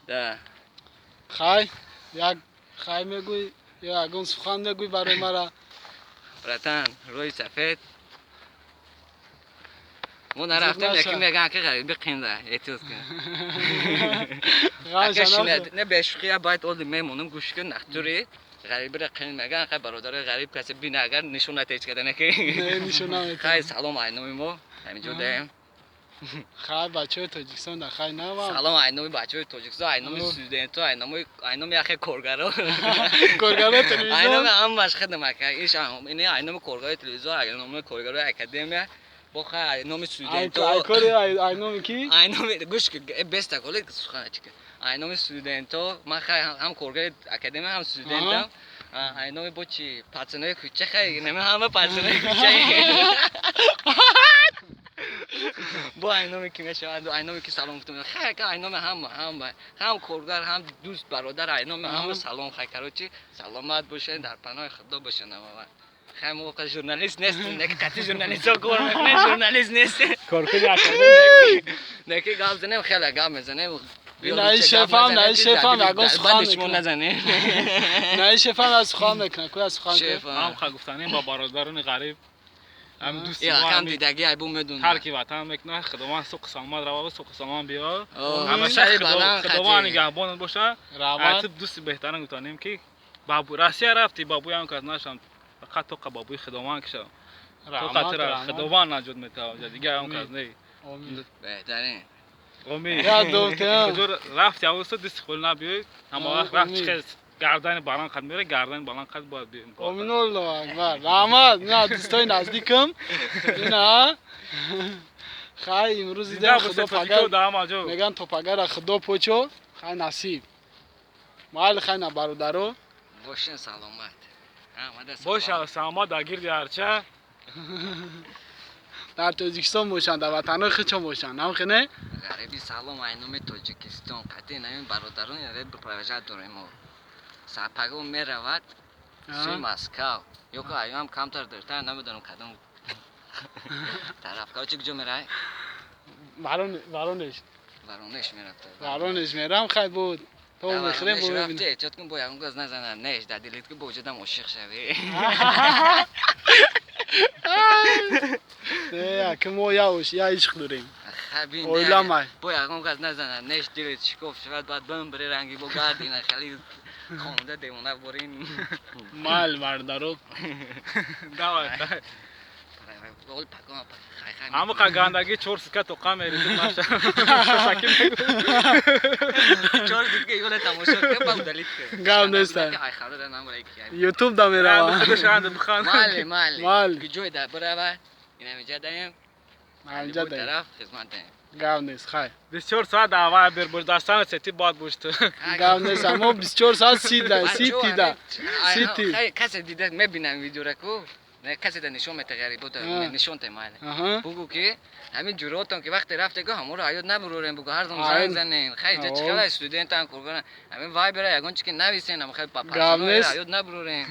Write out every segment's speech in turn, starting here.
Да. Хай, як хай мегӯй ё ягон сухан мегӯй барои мара? Братан, рӯи сафед. Мо нарафтем, Зуд яки наша. Меган ки ғариби қинда, эҳтиёт кун. Ғам Ака шанохӯр. шинад, не бешӯхӣ я байт оли мемонам гӯш кун нахтури. Ғарибира қин меган, хай бародари ғариб касе бина агар нишон натеч када неки. Не, нишон наметам. Хай салом айноми мо, ҳаминҷо даем. Хай бачаҳои Тоҷикистон да хай навам. Салом айноми бачаҳои Тоҷикистон, айноми О. студентҳо, айноми яхе коргаро. Коргарои телевизион. Айноми ҳамаш хидм ака. Иш ини айноми коргарои телевизион, айноми коргарои академия. Бо хай айноми студентҳо. Айкори айноми ки? Айноми гӯш ки беста коле сухан чика. Айноми студентҳо, ман хай ҳам коргари академия ҳам студентам. Айноми бо чи пацанои кӯча хай, нами ҳама пацанои кӯча. Бо айноми ки мешавад, айноми ки салом гуфтам. Хай ка айноми ҳама, ҳама, ҳам коргар, ҳам дӯст, бародар, айноми ҳама салом хай короче, саломат бошед, дар паноҳи Худо бошед ҳама. Хай мо воқеа журналист нестем, неки қатъи журналистҳо кор мекунем, журналист нестем. Коркуни академия. Неки гап занем, хеле гап мезанем. На, ин шефам, на, ин шефам ягон сухан Баъди шумо мекунад. назанем. На, ин шефам аз сухан мекунад. Куя сухан Шеф, кун. Ҳам ха гуфтанем ба бародарони ғариб. Ҳам дӯсти Я мо кам ҳами дидаги айбу медонам. тарки ватан мекунад, Худованд суқи саломат равад, суқи саломат биёвад. О, Ҳамеша сари баланд Худованд қатӣ. нигаҳбонат боша. Раҳмат. Айтиб дӯсти беҳтарин гуфтанем ки бабу Россия рафти бабуи ҳам кас нашам. Фақат тоқа бабуи Худованд кишам. Тоқа Раҳмат, тира раҳмат. Худованд наҷот метавад. Дигар ҳам кас не. Омин. Беҳтарин. Омин. Я дӯстам. Куҷо рафти аввал дӯсти худ набиёй. Ҳама вақт рафт Омин. чӣ гардани баланд қад мере, гардани баланд қад бояд биёем. Омин Аллоҳу акбар. Раҳмат. На дӯстои наздикам. Ина. Хай имрӯз Зинда дидем бошед Худо тоҷико пагар дар ҳама ҷо. меган то пагара Худо почо. Хай насиб. Майли хай на бародаро. Бошен саломат. Ҳамада салом. Боша саломат дар гирди арча. Дар Тоҷикистон бошанд, дар ватанҳои худшон бошанд. Ҳам не? Ғариби салом айноми Тоҷикистон. Қатъи намин бародарон ред провожать дорем мо. Сарпаго меравад сӯи Москав. Ё ки аюам камтар дертар намедонам кадом тараф. Короче, куҷо мерай? Воронеж. Воронеж мерафта. Воронеж мерам хай буд. То Дар мехӯрем Воронеж бо рафти, мебинем. эҳтиёт кун бо ягон газ назанад. Неш, дар дилит ки бо ҷадам ошиқ шавӣ. Не, аки мо я ош, я ишқ дорем. Хабин. Ойламай. Бо ягон газ назанад. Неш дилит шикоф шавад, баъд бимбири ранги бо гардина хали хонда девона борин. Майл бародаро. Давай. Давай. Ол пакон хай хай. Ҳама қа гандагӣ чор сутка тоқа мерезид наша. Шакил мегӯ. Чор сутка ёла тамошо кун, баъд удалить кун. Гап нест. Ай хабара намура ки. Ютуб да меравам. Худаш анда бихан. Майли, майли. Майли. Куҷой да бирава? Инамиҷа даем. Ҳаминҷа даем. Тараф хизмат даем. Гап нест, хай. 24 соат дар Вайбер бош, дастана сети бояд бош ту. Гап нест, мо 24 соат сида, сити да. Сити. Хай касе дида мебинам видеора ку. Не касе да нишон мета ғарибо да нишон те майли. Бугу ки ҳамин ҷуротон ки вақте рафте ку ҳаморо ҳаёт набурорем бугу ҳар зам занг занен. Хай ҷа чихела студентан кургана. Ҳамин вайбера ягон чи ки нависен ам хай Гап папасано нест. ҳаёт набурорем.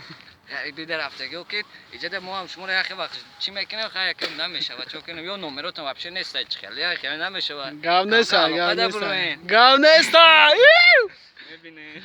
Ғариби рафтаги ки иҷада мо ҳам шуморо яхе вақт чӣ мекунем хай якем намешавад чо кунем ё номеротон вообще нест чихел яхе намешавад. Гап нест, Алоқа гап нест. набурорем. Гап нест. Мебинем.